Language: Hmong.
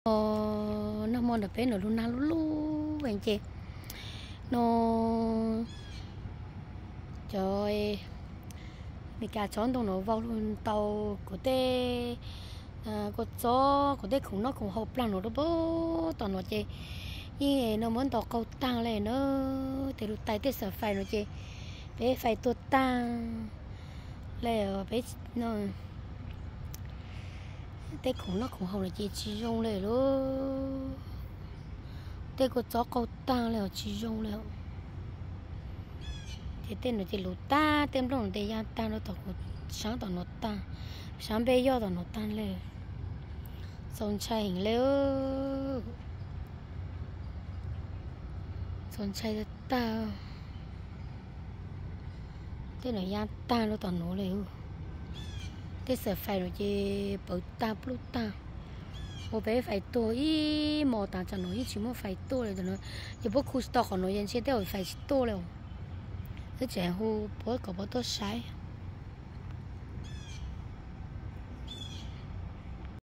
Nag hmo ntawm peb no lub nag lub lub ces no cov Meskas tsob ntoo no vau lug ntau kuv tej kua txob, kuv tej khoom noj khoom haus plag no rau pem tom no ces yeej no muab ntaus qaug tag li na. Tej lub tais tej xam fais no ces peb fais tuag tag li. Peb tej khoom noj khoom haus no ces tsis zoo li lauj. Tej kua txob qaug tag li os, tsis zoo li. Ces tej no ces luv tag, tej nplooj no ces ya tag rau tom kuv sab tom no tag, sab npej yoj tom no tag li. Txaus ntshai heev li. Txaus ntshai tag. Tej no ya tag rau tom no li. Tej xam fais no ces pawv tag plub tag. Ua peb fais tuag ib hmos tas tsam no yeej tsis muaj fais tuaj li ntawm no. Ces puab khu tsis tau qhov no ces ntshe tej zaum fais tsis tuaj li. Wb tseem hu puab kom puab tuaj saib.